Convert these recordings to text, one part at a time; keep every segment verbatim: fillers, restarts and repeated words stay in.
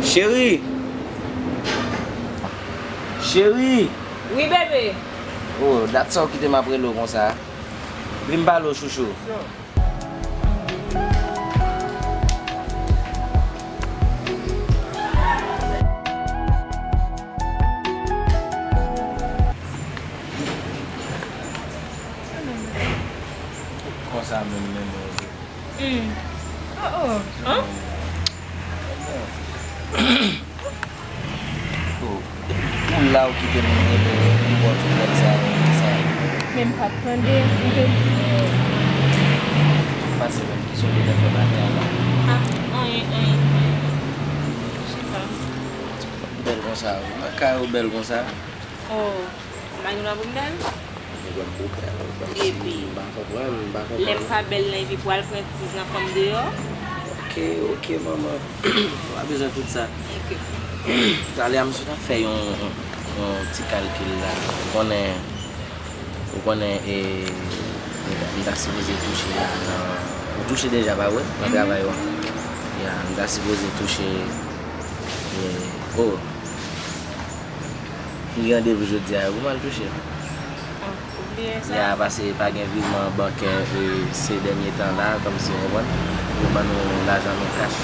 Cheri! Cheri! Wi, bebe. Oh, dat sa w kite m ap rele w konsa? Vin m pale w, chouchou. Konsa menm, menm. Hmm. Oh, oh. An? Oh. Pou la ou kite m rele m bò tout lòt sa yo, sa yo. Men m pa t tande, m te di. Pase menm ki sou telefòn la, la. Ah, anyen, anyen, anyen. Chita. Bèl konsa, wi. Nan kay ou bèl konsa. Oh, m pa gen dwa pou m bèl? Ou gen dwa pou bèl, ou bèl. Epi, m pa konprann, m pa konprann. Lè m pa bèl nan, epi pou al pran tiz nan fanm deyò? Ok, ok, manman. Ou pa bezwen tout sa. Ok. Talè a, m sot ap fè yon, yon, yon ti kalkil la. Ou konnen, ou konnen, e, m ta, m ta sipoze touche la nan, ou touche deja, pa vre? Nan travay ou an. Ya, m ta sipoze touche, e, oh. M gen randevou jodi a, pou m al touche. Ah, ou bliye sa? Ya, paske pa gen viman bankè, e, se dènye tan la, kòmsi, w konprann? Yo ban nou lajan nan kach.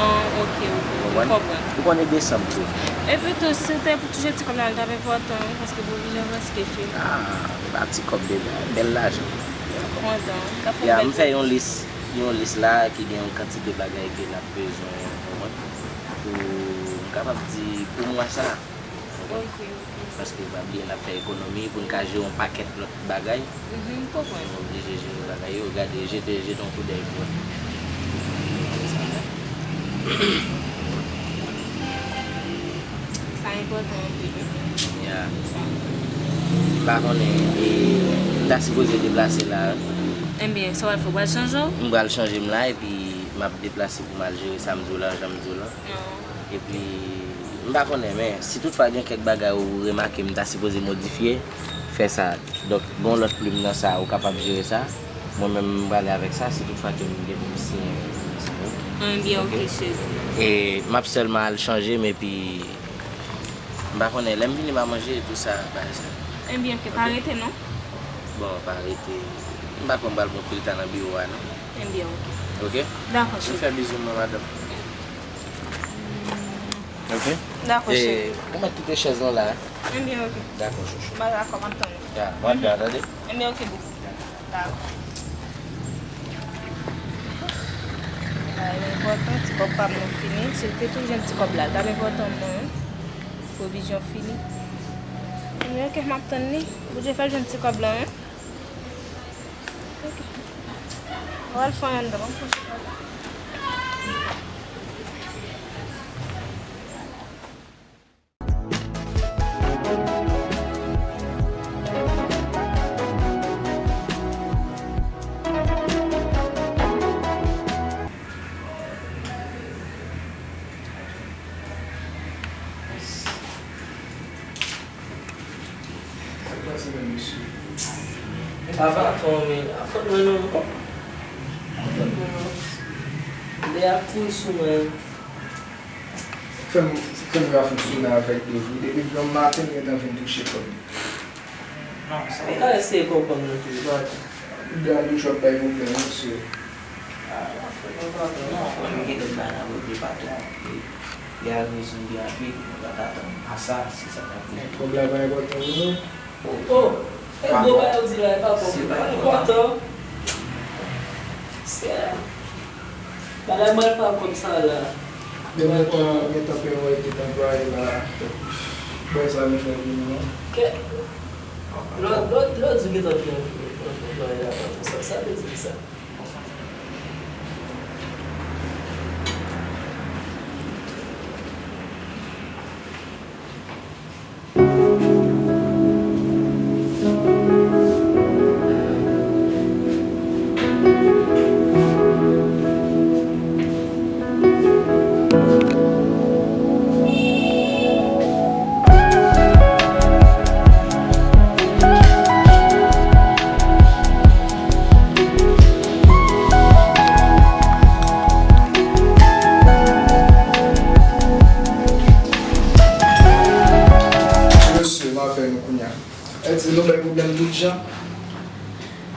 Ah, ok, ok, m konprann. Ou konnen desanm tou. Epi tou, si w te pou touche ti kòb la, l t ap enpòtan, wi, paske pwovizyonn prèske fini. Ah, e pa ti kòb, bebe, bèl lajan. Kontan, w t ap fè yon bèl biznis. Ya, m fè yon lis, yon lis la ki gen yon kantite bagay ke n ap bezwen, w konprann? Pou, m kapab di, pou mwa sa. Ok, ok. Paske pa bliye n ap fè ekonomi pou n ka jere yon pakèt lòt bagay. Mhm, m konprann. Nou oblije jere bagay yo, gade, jete, jete yon koudèy pou wè. Sa enpòtan anpil, wi. Ya. M pa konnen, e, m ta sipoze deplase la, wi. Ebyen, sa w al fè, w pral chanje w? M pral chanje m la, epi m ap deplase pou m al jere sa m di w la, jan m di w la. Epi, m pa konnen, men si toutfwa gen kèk bagay ou remake m ta sipoze modifye, fè sa. Donk, gen yon lòt plim nan sa, ou kapab jere sa. Mwen menm, m prale avèk sa, si toutfwa ke m gen pou m siyen, m siyen. Ebyen, ok, cheri. E m ap sèlman al chanje m, epi m pa konnen, lè m vini, m a manje, tou sa, bagay sa. Ebyen, ok, pa rete, non? Bon, pa rete. M pa kwè m pral pran pil tan nan biwo a, non. Ebyen, ok. Ok? Dakò, cheri. M fè bizou m nan, madanm. Ok? Dakò, cheri. Ou mèt kite chèz lan la. Ebyen, ok. Dakò, chouchou. M pa dakò, m ap tann ou. Ya, m ap la, tande? Ebyen, ok, boo. Dakò. Bagay enpòtan, ti kòb pa m nan fini. Si l te tou jwenn ti kòb la, l t ap enpòtan pou mwen, wi. Pwovizyon fini. Ebyen, ok, m ap tann li. Bondye fè l jwenn ti kòb la, wi. Ok. Ou al fè yon anndan, ban m pran chita la. Sa k pase menm, mesye? Apa, Tommy, a fòt mwen non. A fòt mwen non. Lè ap kouri sou mwen. Fè m, fè m rafouti la avèk de jou. Depi granm maten, m gentan vin touche kòb. Non, sa ou ka eseye konprann mwen tou, Jòdè. Ou dam tou chòp bay pwoblèm, mesye. Ah, non, frè, non, non, non, frè, m gentan bay nan pwoblèm patwon. Li a rezon byen anpil, nou pa t atann a sa, se sa k ap rive. Kòb la pa enpòtan pou nou. Oh, oh! E gwo bagay ou di la, e pa bon. Se pa enpòtan. Se bagay m al fè ak kòb sa la. Depi tan, gen tan ke mwen te anplwaye la, bagay sa vin fè pou nou, non? Kè. Lò, lò, lò di w gen tan ke anplwaye la, sa, sa vle di sa.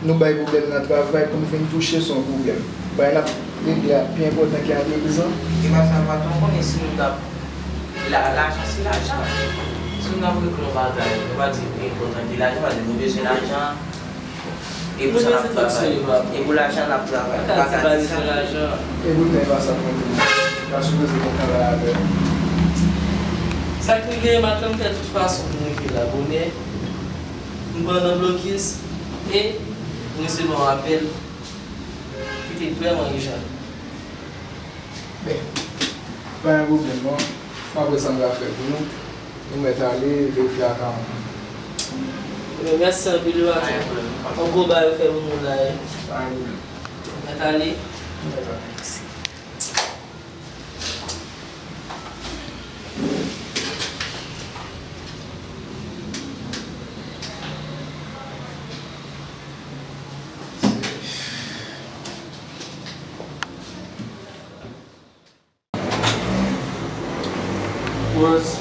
Nou bay pwoblèm nan travay pou n vin touche, se yon pwoblèm. Bagay n ap regle a pi enpòtan ke antrepriz lan. E pa sa, patwon, konnen si nou t ap, la, lajan se lajan. Si nou t ap regle yon bagay, nou pa di pi enpòtan ke lajan, paske nou bezwen lajan. E pou sa n ap travay. E pou lajan n ap travay. Pa ka di sa. E pou tèt pa sa pwoblèm. N ap sipoze kontan la avè l. Sa k rive, maten m fè tout fason pou m rive la bonè. M pran nan blokis e m resevwa yon apèl ki te vrèman ijan. Ben, pa gen pwoblèm non. M ap wè sa m ka fè pou nou. Nou mèt ale verifye akawon. Ebyen, mèsi anpil wi, patwon. Yon gwo bagay ou fè pou nou la wi. Pa gen pwoblèm. Mèt ale. Mèt ale. Rose.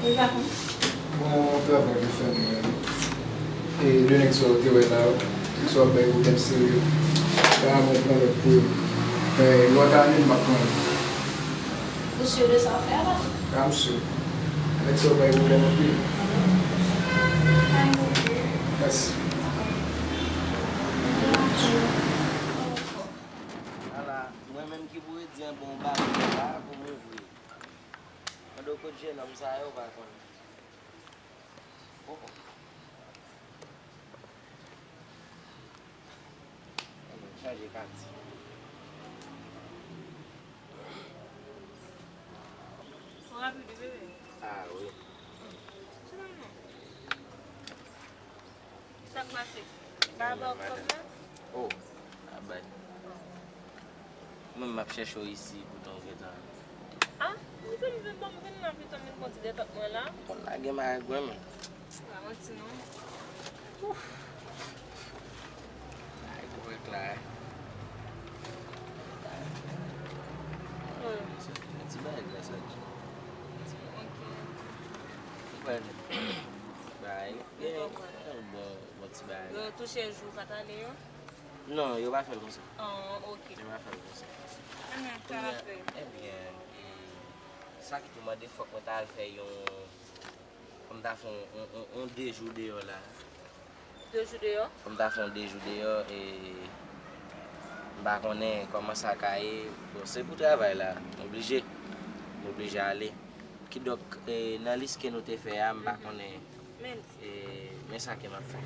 Wi, patwon. Bon travay pou fè mwen. E de nèg sa w te wè la yo, nèg sa w ap bay pwoblèm serye. La mwen pran lòt pou yo. Men lòt ane m ap pran yo. Ou si de sa w fè a, patwon? A, m si. Nèg sa w bay pwoblèm anpil. Mèsi. Ala, mwen menm ki pou redi anba yon baton la pou m ouvri. Mande w kot jenòm sa yo, w pa konnen. Oh, oh. Ebyen, chanje kati. Ou rapid wi, bebe. Ah wi. Chita non. Sa k pase? Ba ba w kòb la? Oh, a bay. Mwen m ap chèche w isi poutan w gentan. Ah, mezanmi, vin ban m vin la pitan m vin pran ti detòt mwen la. Konn lage m ak mwen menm. Pa manti non. Ouf. Ay, kòrèk la, eh. Hmm. Se yon ti bagay gras a Dye. Ok. Ou pa nèt. Bay, gen yon bon, bon ti bagay. Yo touche jou pa t ale yo? Non, yo pa fè l konsa. Ah, ok. Yo pa fè l konsa. Ebyen, sa l ap fè. Ebyen, e, sa ki tou mande fòk mwen ta al fè yon, fòk m ta fè yon, yon, yon, yon de jou deyò la. De jou deyò? Fòk m ta fè yon de jou deyò, e, m pa konnen kòman sa ka ye. Bon, se pou travay la, m oblije. M oblije ale. Kidonk, e, nan lis ke nou te fè a, m pa konnen, e, men sa ke m ap fè.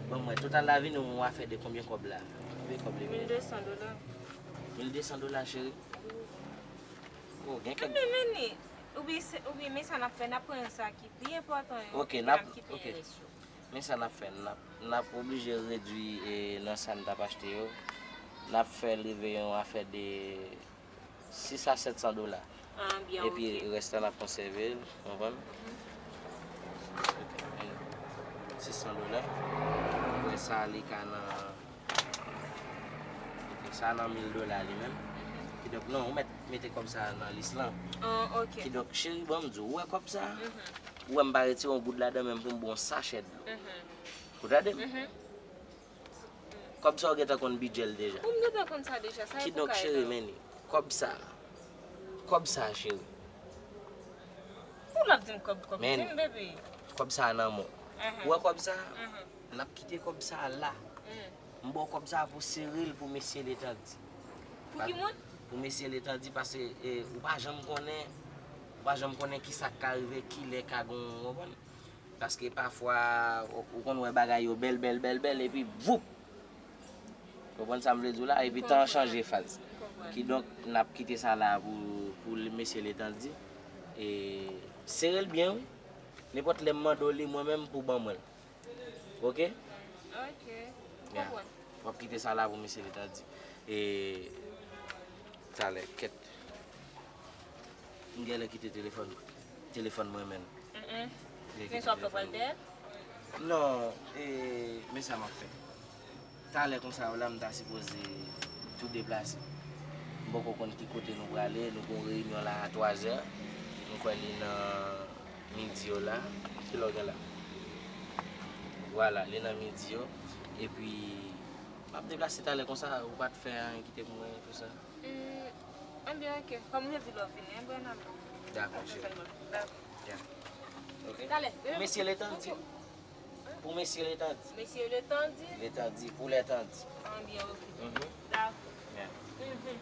Bon, mwen, total la vin yon afè de konbyen kòb la? Konbyen kòb li vin? Mil de san dola. Mil de san dola, cheri? Oh, gen kèk. Ebyen, men ni, oubyen se, oubyen men sa n ap fè, n ap pran sa ki pi enpòtan yo, epi n ap kite rès yo. Men sa n ap fè, n ap, n ap oblije redui, e, nan sa n t ap achte yo. N ap fè l rive yon afè de sis a sèt san dola. Ah, byen, ok. Epi rès la n ap konsève l, konprann? Sis san dola. Apre sa, li ka nan, ok, sa nan mil dola li menm. Kidonk, non, ou mèt mete kòb sa nan lis lan. Ah, ok. Kidonk, cheri, ban m di w, ou wè kòb sa? Ou wè m pa retire yon goud ladan menm pou m ba w yon sachè dlo. Ou tande m? Kòb sa w gentan konn bidjè l deja. Ou m gentan konn sa deja, sa e pou kay la. Kidonk, cheri, men ni. Kòb sa. Kòb sa, cheri. Ou l ap di m kòb, kòb, di m, bebe. Kòb sa nan men w. Ou wè kòb sa? N ap kite kòb sa la. M ba w kòb sa pou sere l pou mesye Letandi. Pou ki moun? Pou mesye Letandi, paske, e, ou pa janm konnen, ou pa janm konnen ki sa k ka rive, kilè ka gon, w konprann? Paske pafwa, ou, ou konn wè bagay yo bèl, bèl, bèl, bèl, epi voup! Ou konprann sa m vle di w la? Epi tan an chanje faz. Kidonk, n ap kite sa la pou, pou mesye Letandi. E, sere l byen, wi. Nenpòt lè m mande w li, mwen menm pou ban mwen l. Ok? Ok. M konprann. W ap kite sa la pou mesye Letandi. E, talè, kèt. M genlè kite telefòn, telefòn mwen menm. Men sa w ap fè pral dèyè? Non, e, men sa m ap fè. Talè konsa yo la, m ta sipoze tou deplase. M poko konn ki kote nou prale, nou gen yon reyinyon la a twazè. M kwè li nan midi yo la. Kilè w gen la? Vwala, li nan midi yo. Epi, m ap deplase talè konsa, ou pa t fè anyen kite pou mwen, tou sa. Hmm, ebyen, oke. Kòm ou te di lè w vini, ebyen, n ap Dakò, cheri. Dakò. Yeah. Ok. Talè, pou mesye Letan di. Pou mesye Letan di. Mesye Letan di. Letan di, pou Letan di. Ebyen, oke. Mhm. Dakò. Yeah. Mhm.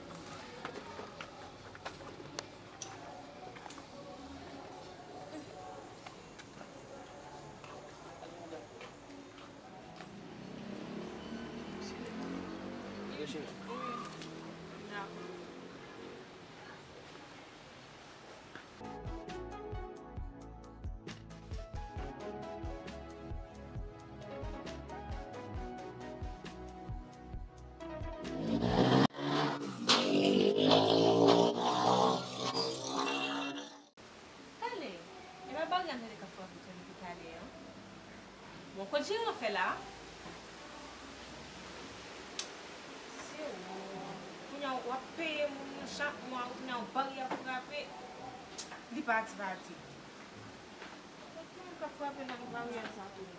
Talè, e pa bari a m tande k ap frape sou li depi talè an. Bon, kot jeran fè la? Se ou. Kounye a w ap peye moun nan chak mwa, kounye a w bari a frape, li pati, pati. Kot moun k ap frape nan bari a sa tou?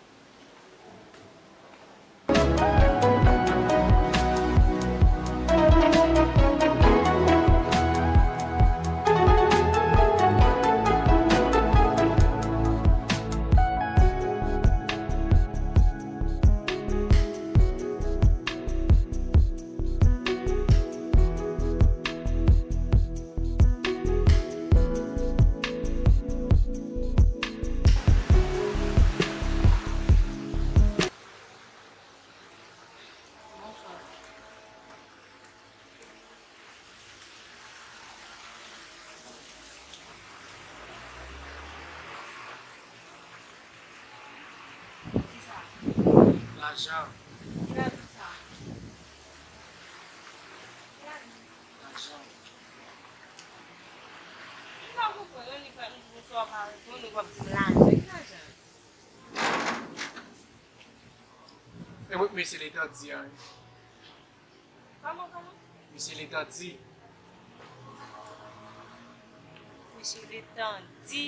Lajan. Lajan. E mwen, mesye Letan di a. Kòman, kòman? Mesye Letan di. Mesye Letan di.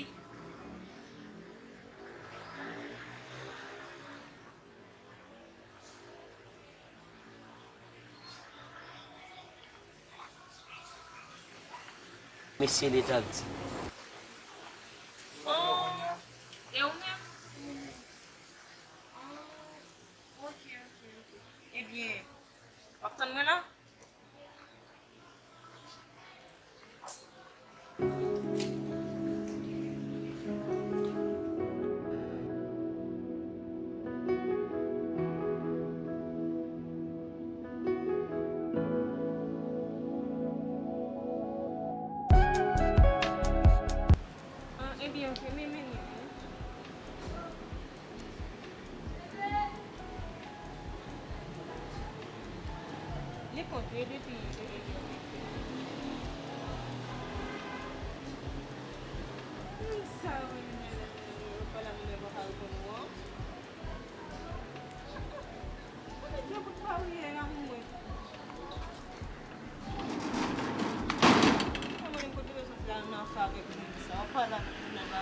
Mesye Letan di. Oh, e ou menm? Oh, ok, ok, ok. Ebyen, w ap tann mwen la? Ah, ebyen, ok, men mennen. Li kontre depi, depi. Moun sa yo menm, yo pa la, moun yo pa ka reponn ou an. Mwen met yon bout baryè nan mwen. Mwen menm kote yo soti la nan fè avèk moun sa. Ou pa la nan ba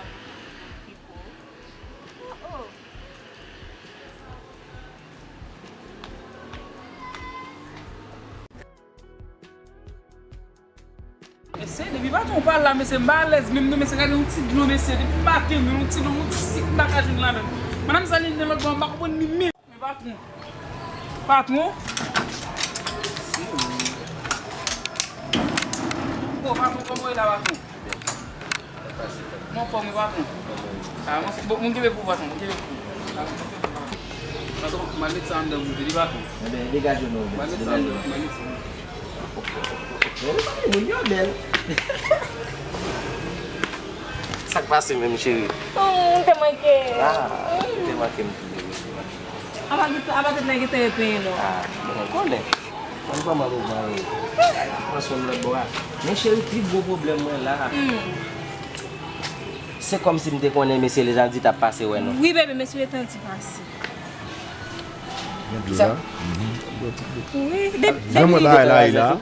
pipo. Oh, oh. Mesye, depi patwon pa la, mesye, m pa alèz menm non, mesye, gade yon ti dlo, mesye, depi maten, yon ti dlo, yon ti sik m pa ka jwenn la menm. Madanm sa li nan lòt bò, m pa konprann li menm. Men patwon. Patwon. Bon, patwon, kòman w ye la, patwon? Mwen anfòm wi, patwon. Ah, mwen, bon, mwen kenbe pou ou, patwon, mwen kenbe pou ou. Patwon, m al met sa anndan goute li, patwon. Ebyen, degaje w non. M al met sa anndan, m al met sa anndan. Moun yo bèl. Sa k pase menm, cheri? Oh, m te manke. Ah, ou te manke m tou, bebe, ou te manke m. Apa tout, apa tout nèg ete yo penyen non. Ah, bon, ou konnen. Mwen kòman ou mare. Pran swen lòt bò a. Men cheri, pi gwo pwoblèm mwen la. Hmm. Se kòmsi m te konnen mesye Letan di t ap pase wè nou. Wi, bebe, mesye Letan di pase. Gen dlo la. Mhm. Wi, de-, depi mwen bagay la, e la.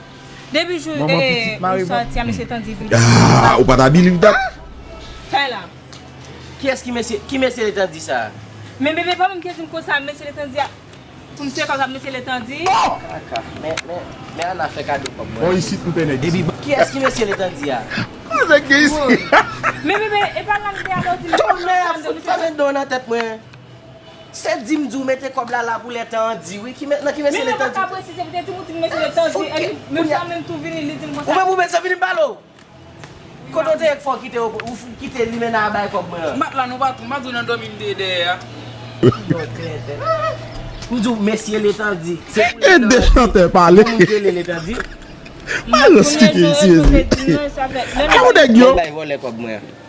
Depi jou, manman eh, pitit mare ou sòti a, mesye Letan di vini. Ah, ou pa ta biliv dat. Fè la. Kiyès ki mesye, ki mesye Letan di sa? Men bebe pa menm ki di m konsa, mesye Letandi a. Pou m se kòb la, mesye Letandi. Kaka. Men, men, men Ana fè kado kòb mwen. Bon, isit nou te nèg. Epi, kiyès ki mesye Letandi a? Nèg gen isit. Men bebe, e pa la m te alò di m. Tonnè, fout fè men do nan tèt mwen. Se di m di w mete kòb la la pou Letandi, wi. Ki, nan ki mesye Men mwen pa Letandi? Ka presize, m te di m ou di m mesye Letandi. Epi, men sa menm tou vini, li di m Ou konsa. menm ou bezwen vin balo. Kote w te ye k fè w kite, ou kite limena a bay kòb mwen an? M pa t la non patwon, m pa t nan dòmi m te dèyè a. M di w mesye Letandi. Se pou Ede chantè pale. Moun ki rele Letandi. Malos kite sezi. Kòm nèg yo. Bay vòlè kòb mwen an.